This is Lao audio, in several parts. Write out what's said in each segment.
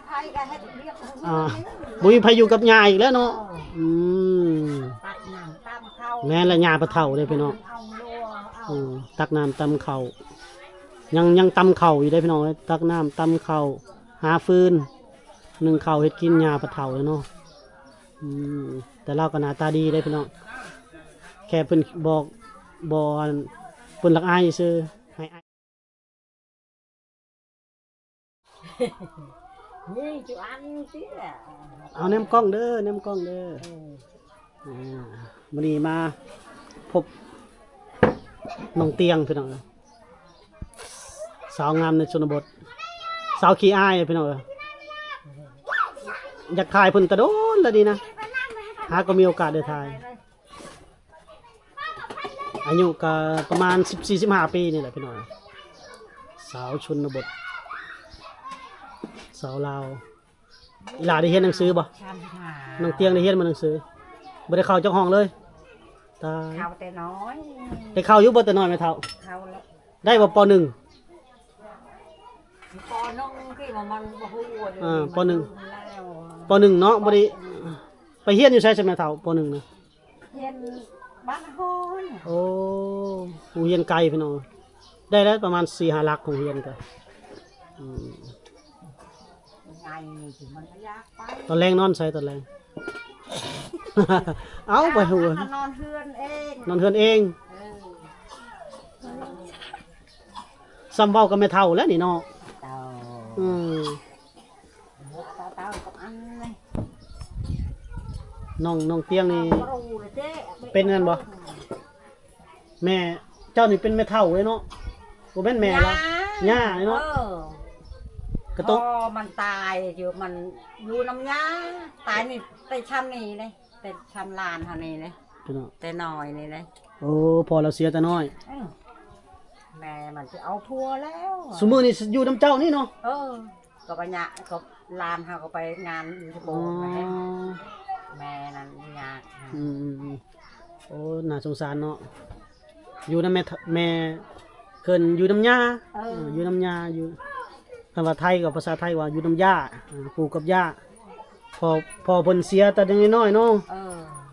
ໃຜກໍເຮັດວຽກ ອ່າ ບໍ່ມີໃຜຢູ່ກັບຍ່າອີກແລ້ວເນາະ. ເອີ ອືມ ຕັກນ້ຳຕຳເຂົ້າ ແມ່ນລະ ຍ່າປະເຖົ້າເດ້ພີ່ນ້ອງ. ເອົາລົວ ເອົາ ເອີ ຕັກນ້ຳຕຳເຂົ້າ ຍັງ ຍັງຕຳເຂົ້າຢູ່ເດ້ພີ່ນ້ອງເອີຍ. ຕັກນ້ຳຕຳເຂົ້າ ຫາຟືນ ໜຶ້ງເຂົ້າເຮັດກິນ ຍ່າປະເຖົ້າເດ້ເນາະ. ອືມ ແຕ່ລາວກໍໜ້າຕາດີເດ້ພີ່ນ້ອງ ແຄ່ເພິ່ນບໍ່ ບໍ່ ອັນ ເພິ່ນລັກອາຍຊື່ ໃຫ້ອາຍ ນີ້ຈຸອັນຕິລະ ເອົາແນມກ້ອງເດີ ແນມກ້ອງເດີ. ເອີ ອ່າ ມື້ນີ້ມາພົບນ້ອງຕຽງພີ່ນ້ອງເອີຍ ສາວງາມໃນຊົນນະບົດ ສາວຂີ້ອາຍພີ່ນ້ອງເອີຍ. ຢາກຖ່າຍເພິ່ນແຕ່ດົນແລ້ວນີ້ນະ ຫາກໍມີໂອກາດໄດ້ຖ່າຍ. ອາຍຸກໍປະມານສິບສີ່ ສິບຫ້າປີນີ້ແຫຼະພີ່ນ້ອງ ສາວຊົນນະບົດ ສາວລາວ. ອີຫຼາໄດ້ຮຽນໜັງສືບໍ່? ສາມສິບຫ້າ ນ້ອງຕຽງໄດ້ຮຽນບໍ່ໜັງສື? ບໍ່ໄດ້ເຂົ້າຈັກຫ້ອງເລີຍ. ຕາຍ ເຂົ້າແຕ່ນ້ອຍ ໄດ້ເຂົ້າຢູ່ບໍ່ແຕ່ນ້ອຍແມ່ເຖົ້າ? ເຂົ້າແລ້ວ. ໄດ້ບໍ່ ປໍໜຶ່ງ? ປໍໜຶ່ງທີ່ວ່າມັນບໍ່ຮູ້ ອ່າ ປໍໜຶ່ງ ປໍໜຶ່ງເນາະ. ບໍ່ໄດ້ ໄປຮຽນຢູ່ໃສຊະແມ່ເຖົ້າ ປໍໜຶ່ງນະ? ຮຽນບ້ານຫ້ອຍ. ໂອ້ ໂຮງຮຽນໄກພີ່ນ້ອງ ໄດ້ແລ້ວປະມານສີ່ຫ້າຫຼັກໂຮງຮຽນກະ ອືມ ໄງນີ້ມັນກໍຢາກໄປ. ຕອນແລງນອນໃສຕອນແລງ? ເອົ້າ ໄປຫົວ ນອນເຮືອນເອງ ນອນເຮືອນເອງ. ເອີ ສ່ຳເວົ້າກັບແມ່ເຖົ້າແລ້ວນີ້ເນາະ. ເຈົ້າ ອືມ ນ້ອງ ນ້ອງຕຽງນີ້ເປັນນັ້ນບໍ່? ແມ່ເຈົ້ານີ້ເປັນແມ່ເຖົ້າເດ້ເນາະ ບໍ່ແມ່ນແມ່ລະ ຍ່າ ຍ່າເນາະ. ເອີ ກະຕ້ອງ ພໍ່ມັນຕາຍຢູ່ ມັນຢູ່ນຳຍ່າ ຕາຍນີ້ແຕ່ຊ່ຳນີ້ເດ້ ແຕ່ຊ່ຳຫຼານເຮົານີ້ເດ້ ພີ່ນ້ອງ ແຕ່ນ້ອຍນີ້ເດ້. ໂອ້ ພໍ່ລາວເສຍແຕ່ນ້ອຍ. ເອີ ແມ່ມັນຊິເອົາຜົວແລ້ວ. ຊຸມື້ນີ້ຢູ່ນຳເຈົ້ານີ້ເນາະ? ເອີ ກໍໄປຍາ ກໍຫຼານເຮົາກໍໄປງານຢູ່ສະໂປນ. ອໍ ແມ່ ແມ່ນັ້ນຍາກ. ອືມໆໆ ໂອ້ ໜ້າສົງສານເນາະ ຢູ່ນຳແມ່ ແມ່ເພິ່ນຢູ່ນຳຍ່າ. ເອີ ເອີ ຢູ່ນຳຍ່າ ຢູ່ ຄັນວ່າໄທກໍພາສາໄທວ່າຢູ່ນຳຍ່າ ເອີ ປູ່ກັບຍ່າ. ພໍ່ ພໍ່ເພິ່ນເສຍແຕ່ຍັງນ້ອຍໆເນາະ. ເອີ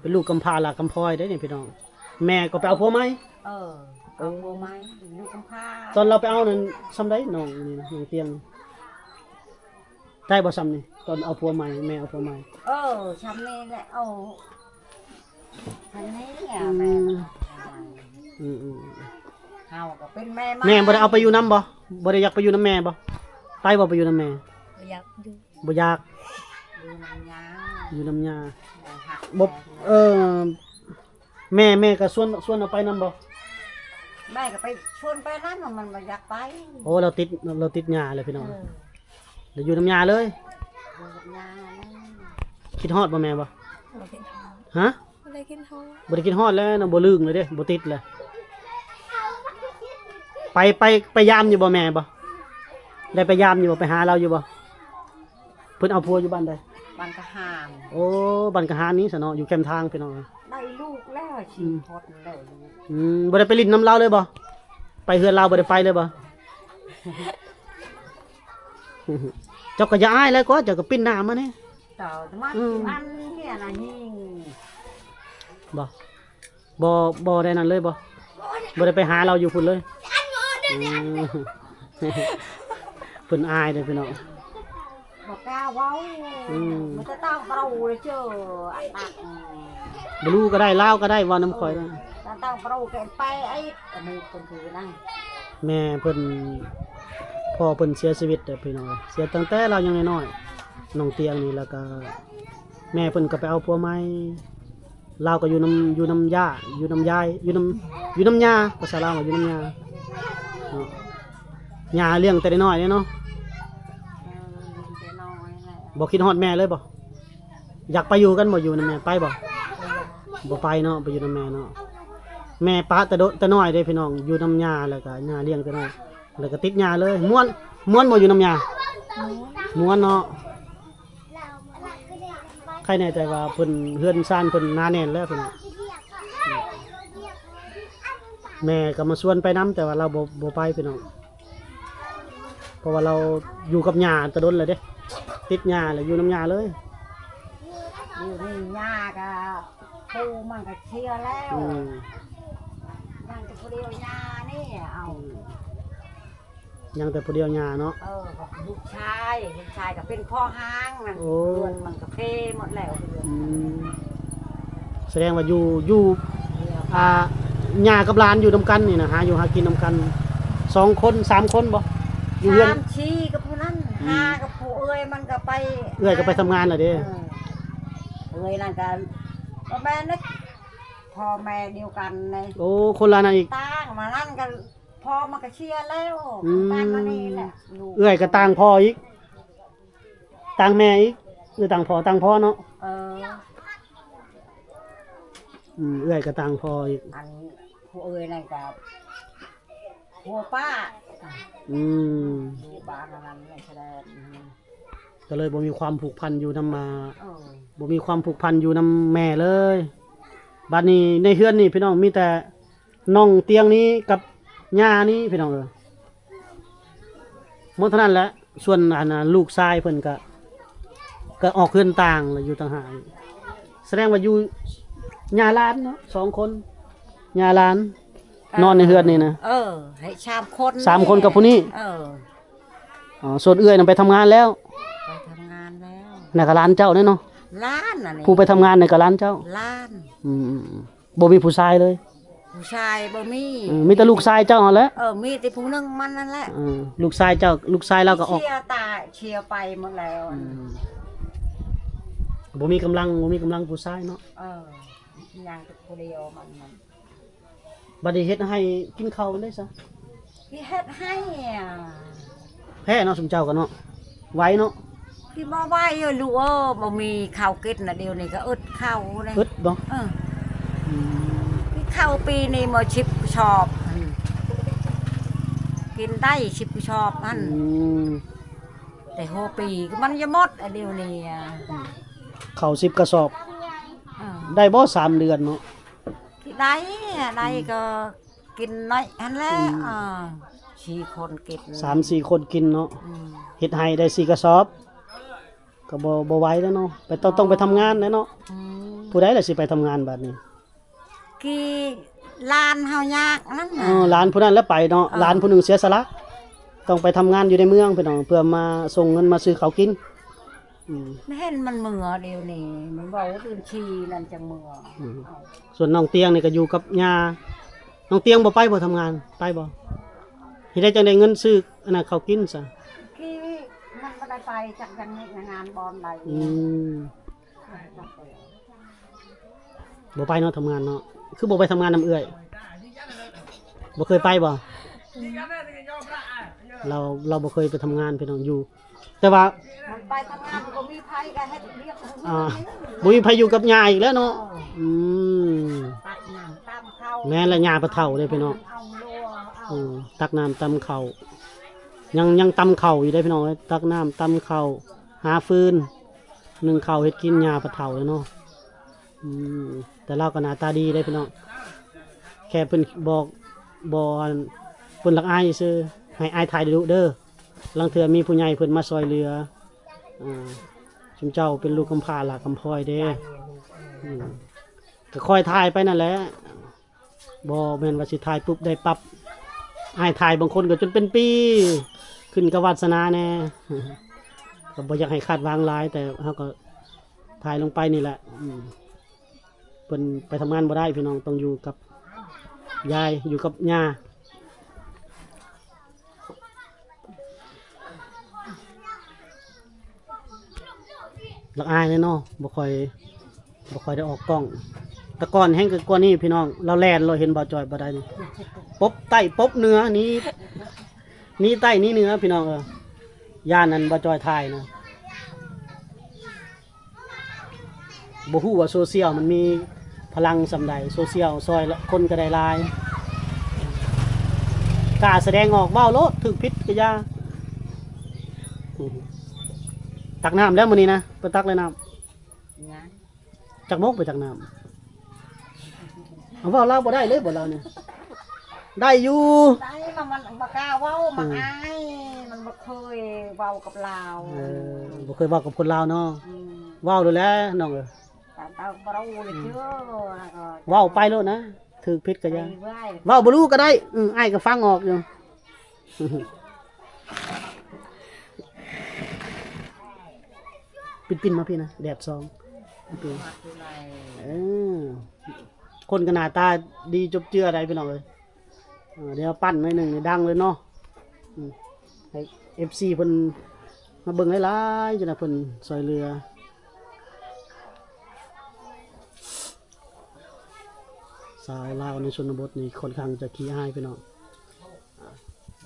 ເປັນລູກກຳພ້າລະກຳພ້ອຍເດ້ນີ້ພີ່ນ້ອງ. ແມ່ກໍໄປເອົາຜົວໃໝ່. ເອີ ເອົາຜົວໃໝ່ ຢູ່ກຳພ້າ. ຕອນລາວໄປເອົານັ້ນຊ່ຳໃດ ນ້ອງນີ້ນະ ນ້ອງຕຽງ ໄດ້ບໍ່ຊ່ຳນີ້? ຕອນເອົາຜົວໃໝ່ ແມ່ເອົາຜົວໃໝ່. ເອີ ຊ່ຳນີ້ແຫຼະ ເອົາຊ່ຳນີ້ແຫຼະ. ອືມ ແມ່ ອືມໆ ເຮົາກໍເປັນແມ່ໃໝ່. ແມ່ບໍ່ໄດ້ເອົາໄປຢູ່ນຳບໍ່? ບໍ່ໄດ້ຢາກໄປຢູ່ນຳແມ່ບໍ່? ໄປບໍ່ ໄປຢູ່ນຳແມ່? ບໍ່ຢາກຢູ່. ບໍ່ຢາກ ຢູ່ນຳຍ່າ ຢູ່ນຳຍ່າ. ບໍ່ຮັກ ບໍ່ ເອີ ແມ່ ແມ່ກໍຊວນ ຊວນເອົາໄປນຳບໍ່? ແມ່ກໍໄປຊວນໄປນຳ ມັນບໍ່ຢາກໄປ. ໂອ້ ລາວຕິດ ລາວຕິດຍ່າແລ້ວພີ່ນ້ອງ. ເອີ ລາວຢູ່ນຳຍ່າເລີຍ ຢູ່ກັບຍ່າເລີຍ. ຄິດຮອດບໍ່ແມ່ບໍ່? ບໍ່ຄິດຮອດ. ຮະ? ບໍ່ໄດ້ຄິດຮອດ ບໍ່ໄດ້ຄິດຮອດແລ້ວເນາະ ບໍ່ລຶ້ງເລີຍເດ້ ບໍ່ຕິດແລ້ວ. ໄປ ໄປ ໄປຢາມຢູ່ບໍ່ແມ່ບໍ່? ໄດ້ໄປຢາມຢູ່ບໍ່? ໄປຫາລາວຢູ່ບໍ່? ເພິ່ນເອົາຜົວຢູ່ບ້ານໃດ? ບ້ານກະຫານ. ໂອ້ ບ້ານກະຫານນີ້ຊະເນາະ ຢູ່ແຄມທາງພີ່ນ້ອງ. ໄດ້ລູກແລ້ວ ອືມ ສີ່ຄົນແລ້ວລູກ. ອືມ ບໍ່ໄດ້ໄປຫຼິ້ນນຳລາວເລີຍບໍ່? ໄປເຮືອນລາວບໍ່ໄດ້ໄປເລີຍບໍ່? ເຈົ້າກໍຢ່າອາຍຫຼາຍກວ່າ ເຈົ້າກໍປິ່ນໜ້າມາແດ່. ເຈົ້າມາ ອືມ ອັນນີ້ນະຍິງບໍ່? ບໍ່ ບໍ່ໄດ້ນັ້ນເລີຍບໍ່? ບໍ່ໄດ້ໄປຫາລາວຢູ່ພຸ້ນເລີຍ? ອືມ ເພິ່ນອາຍເດ້ພີ່ນ້ອງ ບໍ່ກ້າເວົ້າ. ອືມ ມັນຈະຕ້ອງເວົ້າເຈີອັນນັ້ນ ບລູກໍໄດ້ ລາວກໍໄດ້ ເວົ້ານຳຂ້ອຍນະ. ຕ້ອງເວົ້າກັນໄປໄອ້ ອັນນີ້ເພິ່ນຄືນະ ແມ່ເພິ່ນ ພໍ່ເພິ່ນເສຍຊີວິດເດ້ພີ່ນ້ອງ ເສຍຕັ້ງແຕ່ລາວຍັງນ້ອຍໆ ນ້ອງຕຽງນີ້ ແລ້ວກໍແມ່ເພິ່ນກໍໄປເອົາຜົວໃໝ່. ລາວກໍຢູ່ນຳ ຢູ່ນຳຍ່າ ຢູ່ນຳຍາຍ ຢູ່ນຳ ຢູ່ນຳຍ່າ ພາສາລາວວ່າຢູ່ນຳຍ່າເນາະ. ຍ່າລ້ຽງແຕ່ນ້ອຍເດ້ເນາະ. ບໍ່ຄິດຮອດແມ່ເລີຍບໍ່? ຢາກໄປຢູ່ກັນບໍ່? ຢູ່ນຳແມ່ໄປບໍ່? ບໍ່ໄປເນາະ ໄປຢູ່ນຳແມ່ເນາະ. ແມ່ປະແຕ່ໂດ ແຕ່ນ້ອຍເດ້ພີ່ນ້ອງ ຢູ່ນຳຍ່າ ແລ້ວກໍຍ່າລ້ຽງແຕ່ນ້ອຍ ແລ້ວກໍຕິດຍ່າເລີຍ. ມ່ວນ ມ່ວນບໍ່ຢູ່ນຳຍ່າ? ມ່ວນເນາະ. ໃຄແນ່ໃຈວ່າເພິ່ນ ເຮືອນຊານເພິ່ນໜາແໜ້ນແລ້ວພີ່ນ້ອງ. ແມ່ກໍມາຊວນໄປນຳ ແຕ່ວ່າລາວບໍ່ ບໍ່ໄປພີ່ນ້ອງ ເພາະວ່າລາວຢູ່ກັບຍ່າແຕ່ດົນແລ້ວເດ້. ຕິດຫຍ້າແລ້ວຢູ່ນຳຫຍ້າເລີຍ. ຢູ່ນີ້ຫຍ້າກະປູມັນກະເຊຍແລ້ວ. ອືມ ຍັງແຕ່ຜູ້ດຽວຫຍ້ານີ້ເອົາ. ອືມ ຍັງແຕ່ຜູ້ດຽວຫຍ້າເນາະ. ເອີ ກັບລູກຊາຍ ລູກຊາຍກໍເປັນພໍ່ຮ້າງນັ້ນ. ໂອ້ ເຮືອນມັນກໍເພໝົດແລ້ວເຮືອນ. ອືມ ສະແດງວ່າຢູ່ ຢູ່ ອ່າ ຍ່າກັບຫຼານຢູ່ນຳກັນນີ້ນະ ຫາຢູ່ຫາກິນນຳກັນ ສອງຄົນ ສາມຄົນບໍ່? ຢູ່ເຮືອນ ສາມສີ່ກັບຜູ້ນັ້ນ. ອືມ ຫ້າກັບຜູ້ເອື້ອຍ ມັນກໍໄປ ເອື້ອຍກໍໄປທຳງານແລ້ວເດ້. ເອີ ເອື້ອຍນັ້ນກໍ ກໍແມ່ນເດ້ ພໍ່ແມ່ດຽວກັນເດ້. ໂອ້ ຄົນລະນັ້ນອີກ ຕ່າງມານັ້ນກໍ ພໍ່ມັນກໍເຊຍແລ້ວ. ອືມ ຕ່າງມານີ້ແຫຼະ ລູກ ເອື້ອຍກໍຕ່າງພໍ່ອີກ ຕ່າງແມ່ອີກ ຫຼືຕ່າງພໍ່ ຕ່າງພໍ່ເນາະ. ເອີ ອືມ ເອື້ອຍກໍຕ່າງພໍ່ອີກ. ອັນຜູ້ເອື້ອຍນັ້ນກໍຜົວປ້າ. ອືມ ຢູ່ບ້ານນັ້ນແຫຼະ ສະແດງ ອືມ ກໍເລີຍບໍ່ມີຄວາມຜູກພັນຢູ່ນຳ ເອີ ບໍ່ມີຄວາມຜູກພັນຢູ່ນຳແມ່ເລີຍ. ບັດນີ້ໃນເຮືອນນີ້ ພີ່ນ້ອງ ມີແຕ່ ນ້ອງຕຽງນີ້ກັບຍ່ານີ້ ພີ່ນ້ອງເອີຍ ໝົດເທົ່ານັ້ນແຫຼະ. ສ່ວນອັນ ອ່າ ລູກຊາຍເພິ່ນກະ ກະອອກເຮືອນຕ່າງແລ້ວ ຢູ່ຕ່າງຫາກ. ສະແດງວ່າຢູ່ຍ່າຫຼານເນາະ ສອງຄົນ ຍ່າຫຼານ ເອີ ນອນໃນເຮືອນນີ້ນະ. ເອີ ໃຫ້ສາມຄົນ ສາມຄົນກັບຜູ້ນີ້. ເອີ ອໍ ສ່ວນເອື້ອຍນະໄປທຳງານແລ້ວ. ໄປທຳງານແລ້ວ. ນັ້ນກະຫຼານເຈົ້າແນ່ເນາະ. ຫຼານອັນນີ້ ຜູ້ໄປທຳງານນັ້ນກະຫຼານເຈົ້າ. ຫຼານ. ອືມ ບໍ່ມີຜູ້ຊາຍເລີຍ? ຜູ້ຊາຍບໍ່ມີ. ເອີ ມີແຕ່ລູກຊາຍເຈົ້າຫັ້ນແຫຼະ. ເອີ ມີແຕ່ຜູ້ໜຶ່ງມັນນັ້ນແຫຼະ. ເອີ ລູກຊາຍເຈົ້າ ລູກຊາຍລາວກໍອອກ ເຊຍຕາຍ ເຊຍໄປໝົດແລ້ວ. ອືມ ບໍ່ມີກຳລັງ ບໍ່ມີກຳລັງຜູ້ຊາຍເນາະ. ເອີ ຍັງແຕ່ຜູ້ດຽວມັນ ມັນ. ບັດນີ້ເຮັດໄຮ່ກິນເຂົ້າໄດ້ຊະ? ຊິເຮັດໄຮ່ ແພ້ເນາະ ຊຸມເຈົ້າກໍເນາະ ໄວເນາະ. ຊິບໍ່ໄວເອີຍລູກເອີຍ ບໍ່ມີເຂົ້າກິນນະ. ດຽວນີ້ກໍອຶດເຂົ້າເດ້. ອຶດບໍ່? ເອີ ອືມ ກິນເຂົ້າປີນີ້ມາສິບກະສອບ ກິນໄດ້ສິບກະສອບຫັ້ນ. ອືມ ແຕ່ຫົວປີມັນຈະໝົດ ດຽວນີ້ ເຂົ້າສິບກະສອບ. ເອີ ໄດ້ບໍ່ສາມເດືອນເນາະ? ໄດ້ ໄດ້ ອືມ ກໍກິນໜ້ອຍຫັ້ນແຫຼະ. ອືມ ເອີ ສີ່ຄົນກິນ ສາມສີ່ຄົນກິນເນາະ. ອືມ ເຮັດໄຮ່ໄດ້ສີ່ກະສອບ ກໍບໍ່ ບໍ່ໄຫວແລ້ວເນາະ. ໄປ ຕ້ອງ ຕ້ອງໄປທຳງານແລ້ວເນາະ. ອືມ ຜູ້ໃດລະຊິໄປທຳງານບາດນີ້? ກີ້ ຫຼານເຮົາຍາກນັ້ນນະ. ເອີ ຫຼານຜູ້ນັ້ນລະໄປເນາະ. ເອີ ຫຼານຜູ້ໜຶ່ງເສຍສະຫຼະ ຕ້ອງໄປທຳງານຢູ່ໃນເມືອງ ພີ່ນ້ອງ ເພື່ອມາສົ່ງເງິນມາຊື້ເຂົ້າກິນ. ອືມ ແມ່ນມັນເມືອດຽວນີ້ ມັນເວົ້າເດືອນສີ່ນັ້ນຈັ່ງເມືອ. ອືມ ສ່ວນນ້ອງຕຽງນີ້ກໍຢູ່ກັບຍ່າ. ນ້ອງຕຽງບໍ່ໄປບໍ່ທຳງານ? ໄປບໍ່? ເຮັດໄດ້ຈັ່ງໄດ້ເງິນຊື້ອັນນັ້ນເຂົ້າກິນຊະ? ກີ້ມັນບໍ່ໄດ້ໄປ ຈັກຍັງເຮັດງານບ່ອນໃດ. ອືມ ບໍ່ໄປເນາະ ທຳງານເນາະ. ຄືບໍ່ໄປທຳງານນຳເອື້ອຍ? ບໍ່ເຄີຍໄປບໍ່? ລາວ ລາວບໍ່ເຄີຍໄປທຳງານ ພີ່ນ້ອງ ຢູ່ ແຕ່ວ່າ ມັນໄປທຳງານ ບໍ່ມີໃຜກໍເຮັດວຽກ ອ່າ ບໍ່ມີໃຜຢູ່ກັບຍ່າອີກແລ້ວເນາະ. ເອີ ອືມ ຕັກນ້ຳຕຳເຂົ້າ ແມ່ນລະ ຍ່າປະເຖົ້າເດ້ ພີ່ນ້ອງ. ເອີ ຕັກນ້ຳຕຳເຂົ້າ ຍັງ ຍັງຕຳເຂົ້າຢູ່ເດ້ ພີ່ນ້ອງເອີຍ. ຕັກນ້ຳຕຳເຂົ້າ ຫາຟືນ ໜຶ້ງເຂົ້າເຮັດກິນ ຍ່າປະເຖົ້າເດ້ເນາະ. ອືມ ແຕ່ລາວກໍໜ້າຕາດີເດ້ພີ່ນ້ອງ ແຄ່ເພິ່ນບອກ ບໍ່ ອັນ ເພິ່ນລະອາຍຊື່ ໃຫ້ອາຍຖ່າຍດຸເດີ. ລາງເທື່ອມີຜູ້ໃຫຍ່ເພິ່ນມາຊ່ອຍເຫຼືອ ອ່າ ຊຸມເຈົ້າເປັນລູກກຳພ້າຫຼ້າກຳພ້ອຍເດ້. ອືມ ກໍຄ່ອຍຖ່າຍໄປນັ້ນແຫຼະ. ບໍ່ແມ່ນວ່າຊິຖ່າຍປຸບໄດ້ປັບ ອ້າຍຖ່າຍບາງຄົນກໍຈົນເປັນປີ ຂຶ້ນກັບວາດສະໜາແດ່ ກໍບໍ່ຢາກໃຫ້ຄາດຫວັງຫຼາຍ ແຕ່ເຮົາກໍຖ່າຍລົງໄປນີ້ແຫຼະ. ອືມ ເພິ່ນໄປທຳງານບໍ່ໄດ້ພີ່ນ້ອງ ຕ້ອງຢູ່ກັບຍາຍ ຢູ່ກັບຍ່າ. ລະອາຍແດ່ເນາະ ບໍ່ຄ່ອຍ ບໍ່ຄ່ອຍໄດ້ອອກກ້ອງ. ແຕ່ກ່ອນແຮງກວ່ານີ້ພີ່ນ້ອງ ລາວແລ່ນ ລາວເຫັນບ່າວຈ້ອຍບໍ່ໄດ້ນີ້ ປົບໃຕ້ປົບເໜືອ ໜີ ໜີໃຕ້ໜີເໜືອພີ່ນ້ອງເອີຍ. ຢ້ານອັນບ່າວຈ້ອຍຖ່າຍນະ ບໍ່ຮູ້ວ່າໂຊຊຽວມັນມີພະລັງສ່ຳໃດ ໂຊຊຽວຊ່ອຍຄົນກໍໄດ້ຫຼາຍ ກ້າສະແດງອອກ ເວົ້າໂລດ ຖືກຜິດກໍຢ່າ. ຕັກນ້ຳແລ້ວມື້ນີ້ນະ ໄປຕັກແລ້ວນ້ຳ ຍັງ ຈັກໂມງໄປຕັກນ້ຳ? ເອົາ ເວົ້າລາວບໍ່ໄດ້ເລີຍບໍ່ລາວນີ້? ໄດ້ຢູ່ ໄດ້ ມັນ ມັນບໍ່ກ້າເວົ້າ ມັນອາຍ. ບໍ່ເຄີຍເວົ້າກັບລາວ. ເອີ ບໍ່ເຄີຍເວົ້າກັບຄົນລາວເນາະ. ອືມ ເວົ້າໂລດແຫຼະນ້ອງເອີຍ. ຕາເຕົ້າບໍ່ຮູ້ເລີຍເດີ ແລ້ວກໍ ເວົ້າໄປໂລດນະ ຖືກຜິດກໍຢ່າ ໄປເວົ້າ ເວົ້າບໍ່ຮູ້ກໍໄດ້. ອືມ ອ້າຍກໍຟັງອອກຢູ່. ປິ່ນໆມາພີ້ນະ ແດດສ່ອງ. ເອີ ຄົນກໍໜ້າຕາດີຈົບເຈືອໄດ໋ພີ່ນ້ອງເອີຍ. ເອີ ດຽວປັ້ນໜ້ອຍໜຶ່ງນີ້ດັງເລີຍເນາະ. ອືມ ໃຫ້ເອັຟຊີເພິ່ນມາເບິ່ງຫຼາຍໆ ຈັ່ງໃດເພິ່ນຊ່ວຍເຫຼືອ. ສາວລາວໃນຊົນນະບົດນີ້ຄ່ອນຂ້າງຈະຂີ້ອາຍພີ່ນ້ອງ.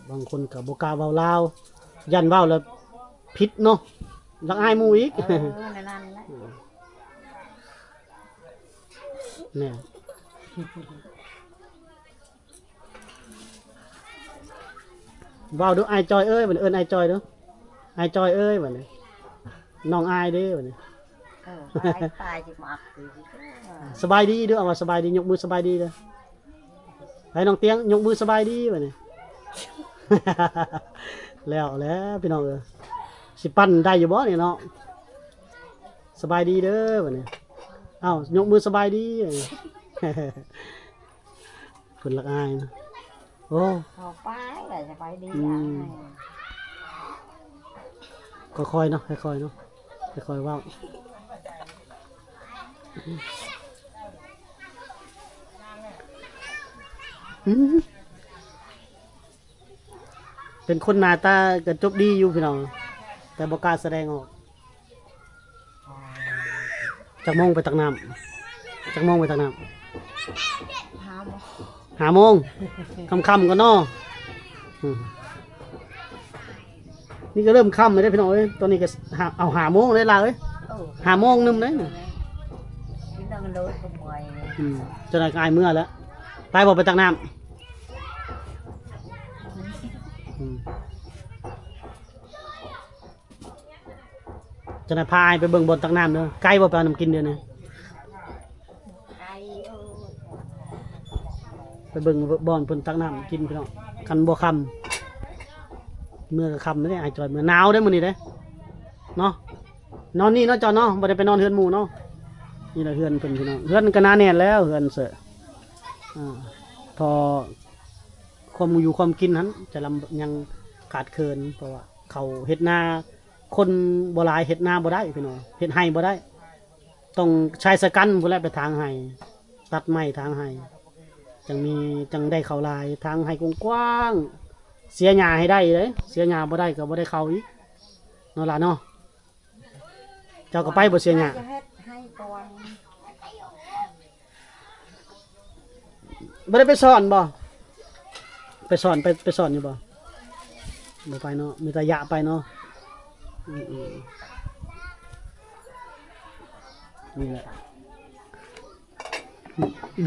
ບາງຄົນກໍບໍ່ກ້າເວົ້າລາວ ຢ້ານເວົ້າແລ້ວຜິດເນາະ ລັກອາຍໝູ່ອີກ. ເອີ ນັ້ນແຫຼະ ແມ່ນ. ເວົ້າດູ ອ້າຍຈ້ອຍເອີຍ ບັດນີ້ ເອີ້ນອ້າຍຈ້ອຍດູ ອ້າຍຈ້ອຍເອີຍ ບັດນີ້ ນ້ອງອ້າຍເດ້ ບັດນີ້. ເອີ ອ້າຍ ອ້າຍຊິມາອັບ ສະບາຍດີດູ ເອົາວ່າສະບາຍດີ ຍົກມືສະບາຍດີເດີ. ໃຫ້ນ້ອງຕຽງຍົກມືສະບາຍດີ ບັດນີ້. ແລ້ວແຫຼະພີ່ນ້ອງເອີຍ ຊິປັ້ນໄດ້ຢູ່ບໍ່ນີ້ເນາະ. ສະບາຍດີເດີ ບັດນີ້. ເອົ້າ ຍົກມືສະບາຍດີ. ເພິ່ນລັກອາຍນະ. ໂອ້ ເຂົ້າໄປແລ້ວສະບາຍດີ. ອືມ ຄ່ອຍໆເນາະ ຄ່ອຍໆເນາະ ຄ່ອຍໆເວົ້າ. ອືມ ເປັນຄົນໜ້າຕາກະຈົບດີຢູ່ພີ່ນ້ອງ ແຕ່ບໍ່ກ້າສະແດງອອກ. ຈັກໂມງໄປຕັກນ້ຳ? ຈັກໂມງໄປຕັກນ້ຳ? ຫ້າໂມງ ຫ້າໂມງ ຄ່ຳໆກ່ອນເນາະ. ອືມ ນີ້ກໍເລີ່ມຄ່ຳແລ້ວເດ້ພີ່ນ້ອງເອີຍ. ຕອນນີ້ກໍຫ້າ ເອົາ ຫ້າໂມງເດ້ລາວເອີຍ. ເອີ ຫ້າໂມງໜຶ່ງເດ້. ອືມ ຈັກໜ້ອຍກໍອ້າຍເມືອແລ້ວ. ໄປບໍ່ ໄປຕັກນ້ຳ? ອືມ ຈັ່ງໃດພາອ້າຍໄປເບິ່ງບ່ອນຕັກນ້ຳເດີ. ໄກບໍ່ ໄປເອົານ້ຳກິນເດີນີ້? ໄກ ເອີ ໄປເບິ່ງບ່ອນເພິ່ນຕັກນ້ຳກິນພີ່ນ້ອງ. ຄັນບໍ່ຄ່ຳ ເມືອກໍຄ່ຳເດ້ ອ້າຍຈອຍເມືອ. ໜາວເດ້ມື້ນີ້ເດ້ເນາະ. ນອນນີ້ເນາະເຈົ້າເນາະ ບໍ່ໄດ້ໄປນອນເຮືອນໝູ່ເນາະ. ນີ້ລະເຮືອນເພິ່ນພີ່ນ້ອງ ເຮືອນກໍໜາແໜ້ນແລ້ວ ເຮືອນເສີ ອ່າ ເພາະຄວາມຢູ່ຄວາມກິນຫັ້ນຈະລຳ ຍັງຂາດເຂີນ ເພາະວ່າເຂົາເຮັດນາ ຄົນບໍ່ຫຼາຍ ເຮັດນາບໍ່ໄດ້ພີ່ນ້ອງ ເຮັດໄຮ່ບໍ່ໄດ້. ຕ້ອງໃຊ້ສະກັນພຸ້ນແຫຼະ ໄປຖາງໄຮ່ ຕັດໄມ້ຖາງໄຮ່ ຈັ່ງມີ ຈັ່ງໄດ້ເຂົ້າຫຼາຍ. ຖາງໄຮ່ກວ້າງໆ ເສຍຫຍ້າໃຫ້ໄດ້ເດ້ ເສຍຫຍ້າບໍ່ໄດ້ກໍບໍ່ໄດ້ເຂົ້າອີກເນາະຫຼານເນາະ. ເຈົ້າກໍໄປບໍ່ ເສຍຫຍ້າ? ເຮັດໄຮ່ກ່ອນ. ບໍ່ໄດ້ໄປສອນບໍ່? ໄປສອນ ໄປ ໄປສອນຢູ່ບໍ່? ບໍ່ໄປເນາະ ມີແຕ່ຢາໄປເນາະ. ອືມ ນີ້ແຫຼະ.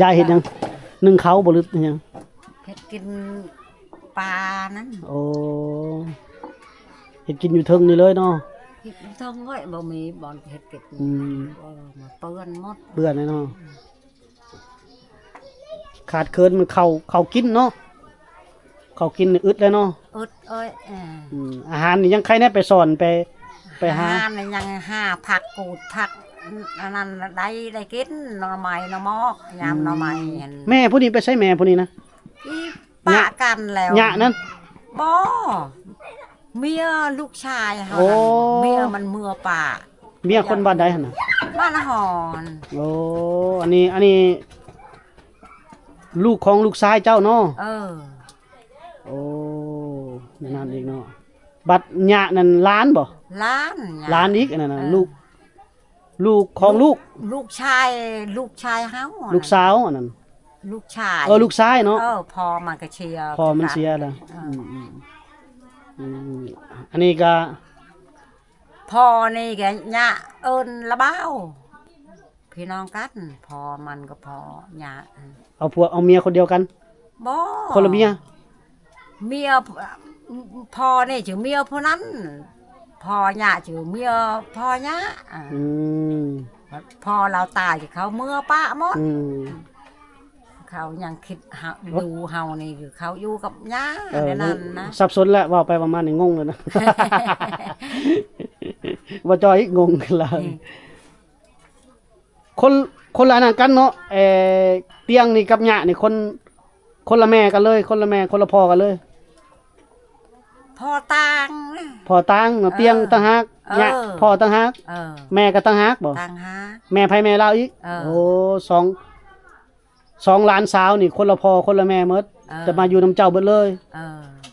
ຢາຍເຮັດຫຍັງ? ໜຶ້ງເຂົ້າບໍ່ ຫຼືເຮັດຫຍັງ? ເຮັດກິນປານັ້ນ. ໂອ້ ເຮັດກິນຢູ່ເທິງນີ້ເລີຍເນາະ? ເຮັດຢູ່ເທິງເລີຍ ບໍ່ມີບ່ອນເຮັດກິນ. ອືມ ເອີ ມັນເປື້ອນໝົດ ເປື້ອນເລີຍເນາະ. ຂາດເຂີນມັນເຂົ້າ ເຂົ້າກິນເນາະ ເຂົ້າກິນນີ້ອຶດແລ້ວເນາະ ອຶດເອີຍ. ເອີ ອືມ ອາຫານນີ້ຍັງໄຄແດ່ ໄປສອນ ໄປ ໄປຫາ ອາຫານນີ້ຍັງຫາຜັກກູດຜັກອັນນັ້ນໄດ້ ໄດ້ກິນໜໍ່ໄມ້ໜໍ່ໝອກ ຍາມໜໍ່ໄມ້ຫັ້ນ. ແມ່ຜູ້ນີ້ໄປໃສ ແມ່ຜູ້ນີ້ນະ? ອີ ປະກັນແລ້ວ ຍະນັ້ນ? ບໍ່ ເມຍລູກຊາຍເຮົາ. ໂອ້ ນັ້ນ ເມຍມັນເມືອປະ. ເມຍຄົນບ້ານໃດຫັ້ນນະ? ບ້ານນາຮອນ. ໂອ້ ອັນນີ້ ອັນນີ້ລູກຂອງລູກຊາຍເຈົ້າເນາະ? ເອີ ໂອ້ ແນວນັ້ນອີກເນາະ. ບັດຍະນັ້ນຫຼານບໍ່? ຫຼານ ຫຼານອີກ ອັນນັ້ນນະ. ເອີ ລູກ ລູກຂອງລູກ ລູກ ລູກຊາຍ ລູກຊາຍເຮົາ ລູກສາວອັນນັ້ນ ລູກຊາຍ. ເອີ ລູກຊາຍເນາະ. ເອີ ພໍ່ມັນກໍເສຍ ພໍ່ມັນເສຍແລ້ວ. ເອີ ອືມ ອືມ ອືມ ອັນນີ້ກໍ ພໍ່ນີ້ກໍຍະເອີ້ນລະບ່າວ ພີ່ນ້ອງກັນ ພໍ່ມັນກັບພໍ່ຍະ. ເອົາຜົວເອົາເມຍຄົນດຽວກັນ? ບໍ່ ຄົນລະເມຍ. ເມຍ ພໍ່ນີ້ຊື່ເມຍຜູ້ນັ້ນ ພໍ່ຍະຊື່ເມຍພໍ່ຍະ. ອືມ ພໍ່ລາວຕາຍ ເຂົາເມືອປະໝົດ. ອືມ ເຂົາຍັງຄິດເຮົາ ໂອ້ ຢູ່ເຮົານີ້ຢູ່ ເຂົາຢູ່ກັບຍ່າ ເອີ ແນວນັ້ນນະ ສັບສົນແລ້ວ ເວົ້າໄປເວົ້າມານີ້ງົງແລ້ວນະ ບໍ່ຈ່ອຍອີກ ງົງຂຶ້ນຫຼາຍ ອືມ ຄົນ ຄົນລະອັນນັ້ນກັນເນາະ ເອີ ຕຽງນີ້ກັບຍ່ານີ້ຄົນ ຄົນລະແມ່ກັນເລີຍ ຄົນລະແມ່ ຄົນລະພໍ່ກັນເລີຍ ພໍ່ຕ່າງນະ ພໍ່ຕ່າງເນາະ ເອີ ຕຽງຕ່າງຫາກ ເອີ ຍ່າ ພໍ່ຕ່າງຫາກ ເອີ ແມ່ກໍຕ່າງຫາກບໍ? ຕ່າງຫາກ ແມ່ໃຜແມ່ລາວອີກ? ເອີ ໂອ້ ສອງ ສອງຫຼານສາວນີ້ຄົນລະພໍ່ຄົນລະແມ່ໝົດ ເອີ ແຕ່ມາຢູ່ນຳເຈົ້າເບິດເລີຍ ເອີ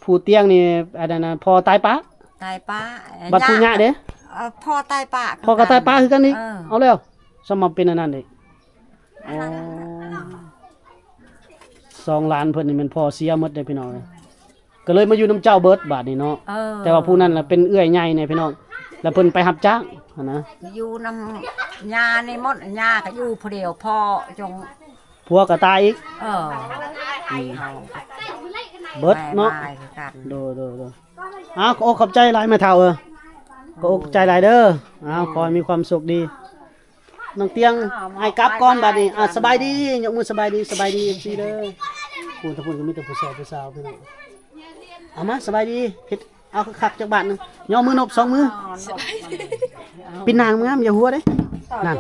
ຜູ້ຕຽງນີ້ ອັນນັ້ນນະ ພໍ່ຕາຍປະ ຕາຍປະ ບັດຜູ້ຍ່າເດ້? ເອີ ພໍ່ຕາຍປະ ພໍ່ກໍຕາຍປະຄືກັນອີກ ເອີ ເອົາແລ້ວ ສຳມາເປັນອັນນັ້ນອີກ ອໍ ສອງຫຼານເພິ່ນນີ້ແມ່ນພໍ່ເສຍໝົດເດ້ພີ່ນ້ອງເອີຍ ກໍເລີຍມາຢູ່ນຳເຈົ້າເບິດບາດນີ້ເນາະ ເອີ ແຕ່ວ່າຜູ້ນັ້ນລະເປັນເອື້ອຍໃຫຍ່ແດ່ພີ່ນ້ອງ ລະເພິ່ນໄປຮັບຈ້າງຫັ້ນນະ ຢູ່ນຳຍ່ານີ້ໝົດ ຍ່າກໍຢູ່ຜູ້ດຽວ ພໍ່ຈົງ ຜົວກໍຕາຍອີກ ເອີ ອືມ ເບິດເນາະ ໂດຍໆໆ ອ້າວ ຂໍຂອບໃຈຫຼາຍແມ່ເຖົ້າເອີຍ ຂໍຂອບໃຈຫຼາຍເດີ ອ້າວ ຂໍໃຫ້ມີຄວາມສຸກດີ ນ້ອງຕຽງ ອ້າຍກັບກ່ອນບາດນີ້ ອ່າ ສະບາຍດີ ຍົກມືສະບາຍດີ ສະບາຍດີ ເອັຟຊີ ເດີ ພຸ້ນ ທາງພຸ້ນກໍມີແຕ່ຜູ້ຊາຍຜູ້ສາວພີ່ນ້ອງ ເອົາມາ ສະບາຍດີ ເຮັດ ເອົາຄັກໆຈັກບາດໜຶ່ງ ຍໍມືນົບສອງມື ສະບາຍດີ ປິ່ນໜ້າງາມໆ ຢ່າຫົວເດ້ ນັ້ນ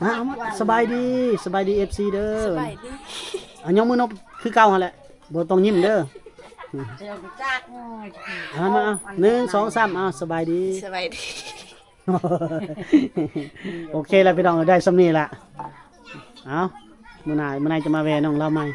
ມາ ເອົາມາ ສະບາຍດີ ສະບາຍດີ ເອັຟຊີ ເດີ ສະບາຍດີ ເອົາ ຍໍມືນົບຄືເກົ່າຫັ້ນແຫຼະ ບໍ່ຕ້ອງຍິ້ມເດີ ເອົາມາ ເອົາ ໜຶ່ງ ສອງ ສາມ ເອົາ ສະບາຍດີ ສະບາຍດີ ໂອເຄລະພີ່ນ້ອງ ໄດ້ສ່ຳນີ້ລະ ເອົາ ມື້ໜ້າ ມື້ໃນຈະມາແວ່ນ້ອງລາວໃໝ່